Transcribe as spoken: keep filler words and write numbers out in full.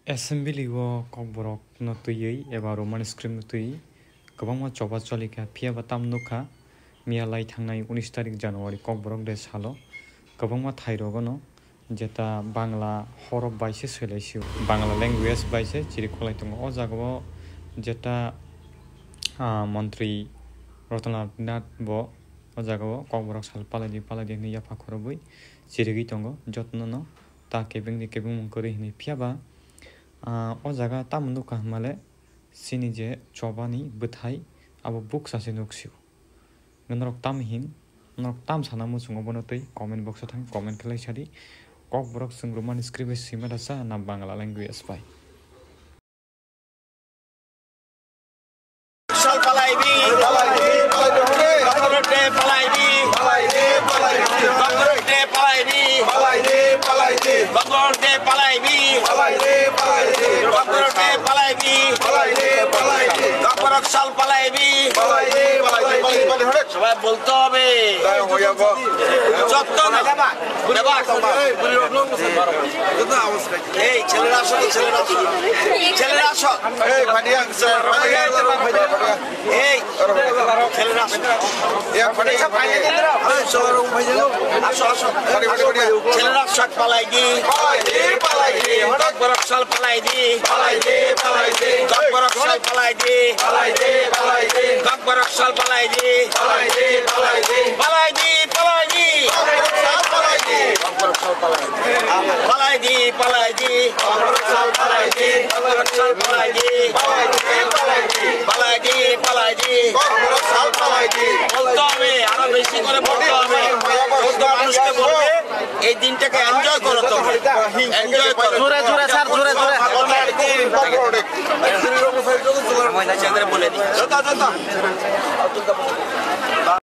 Assembly o Kokborok no twiwi eba Roman script no twiwi kwbangma choba cholikha, phiya ba tamo nukha, miya lai thangnai unis tarik January Kokborok de salo kwbangma thai rogo no jeta Bangla horop bai se swilai sio, Bangla language bai se chiri kholai tongo. O jaga o jeta, ah, montri Ratan Lal Nath bo o jaga o Kokborok sal palai di palai di hinwi yapha khorobwi chirigwi tongo. Jotono no ta kebeng ni kebeng mung kwrwi hinwi, phiya ba, ah, o jaga tamo nukha hwnmale chini je choba ni bwthai abo buksa se nuk sio. Norok tam hin, norok tam sana muchungo bono twi comment box o thang comment khlai sadi. Kokborok chwng Roman script bai swima da cha na Bangla language bai? Sal palai di. Kokborok de palai di. Kokborok de palai di. Kokborok de palai di. Kokborok de palai di. Kokborok sal palai di. সবাই বলতে হবে। যত না। এই ছেলেরা আসো তো, ছেলেরা আসো। ছেলেরা আসো। এই ছেলেরা আসো। আসো, আসো। ছেলেরা আসো। পালাই দি। পালাই দি, পালাই দি। Sal palai di. Palai di, palai di. Kokborok sal palai di. Palai di, palai di. Kokborok sal palai di. Palai di, palai di. Palai di, palai di. Kokborok sal palai di. Palai di, palai di. Kokborok sal palai di. Kokborok sal palai di. Palai di, palai di. Palai di, palai di. Kokborok sal palai di. বলতে হবে, আরো বেশি করে বলতে হবে। বলতে মানুষকে বলবে, এই দিনটাকে এনজয় করো তোমরা। এনজয় করো। জোরে, জোরে, স্যার, জোরে, জোরে। বলে দিই।